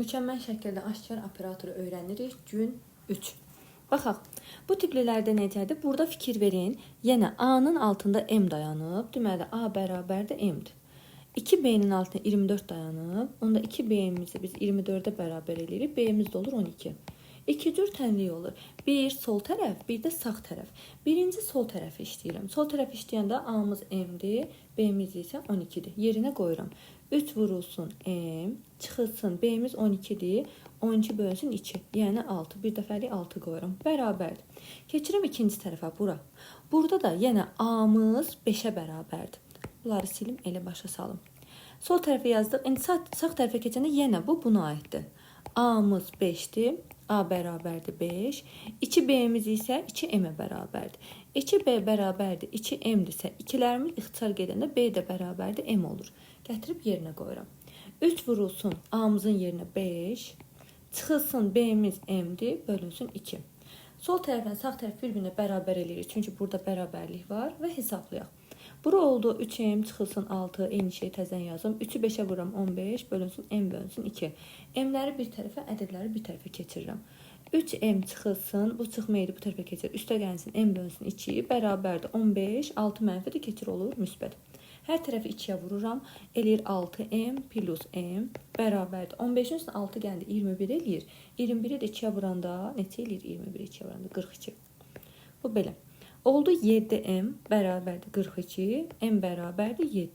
Mükəmməl şəkildə aşkar operatoru öyrənirik. Gün 3. Baxaq. Bu tiplilərdə necədir? Burada fikir verin. Yenə A-nın altında M dayanıb. Deməli A bərabərdir M-dir. 2B-nin altında 24 dayanıb. Onda 2B-mizi biz 24-ə bərabər eləyirik. B-miz də olur 12. İki cür tənlik olur. Bir sol tərəf, bir də sağ tərəf. Birinci sol tərəfi işləyirəm. Sol tərəf işləyəndə A-mız M-dir, B-miz isə 12-dir. Yerinə qoyuram. 3 vurulsun M, çıxılsın B-miz 12-dir. 12 bölünsün 2, yəni 6. Bir dəfəlik 6 qoyuram. Bərabərdir. Keçirəm ikinci tərəfə, bura. Burada da yenə A-mız 5-ə bərabərdir. Bunları silim, elə başa salım. Sol tərəfə yazdıq. İndi sağ tərəfə keçəndə yenə bu buna aiddir. A-mız 5-dir. A bərabərdir 5. 2B-miz isə 2M-ə bərabərdir. 2B bərabərdir 2M-dirsə, ikilərimiz ixtisar gedəndə B də bərabərdir M olur. Gətirib yerinə qoyuram. 3 vurulsun A-mızın yerinə 5. Çıxılsın B-miz M-dir, bölünsün 2. Sol tərəflə sağ tərəf bir-birinə bərabər eləyirik. Çünki burada bərabərlik var və hesablayaq. Bura oldu 3M çıxılsın 6, eyni şeyi təzən yazım. 3-ü 5-ə vururam 15, bölünsün M bölünsün 2. M-ləri bir tərəfə, ədədləri bir tərəfə keçirirəm. 3M çıxılsın, bu çıxma idi bu tərəfə keçir. Üstə gəlsin M bölünsün 2 bərabərdir 15, 6 mənfi də keçir olur müsbət. Hər tərəfi 2-yə vururam. Eləyir 6M plus M bərabərdir. 15-in üstünə 6 gələndə 21 eləyir. 21-i də 2-yə vuranda neçə eləyir? 21-i 2-yə vuranda 42. Bu belə. Oldu 7M bərabərdir 42, M bərabərdir 7.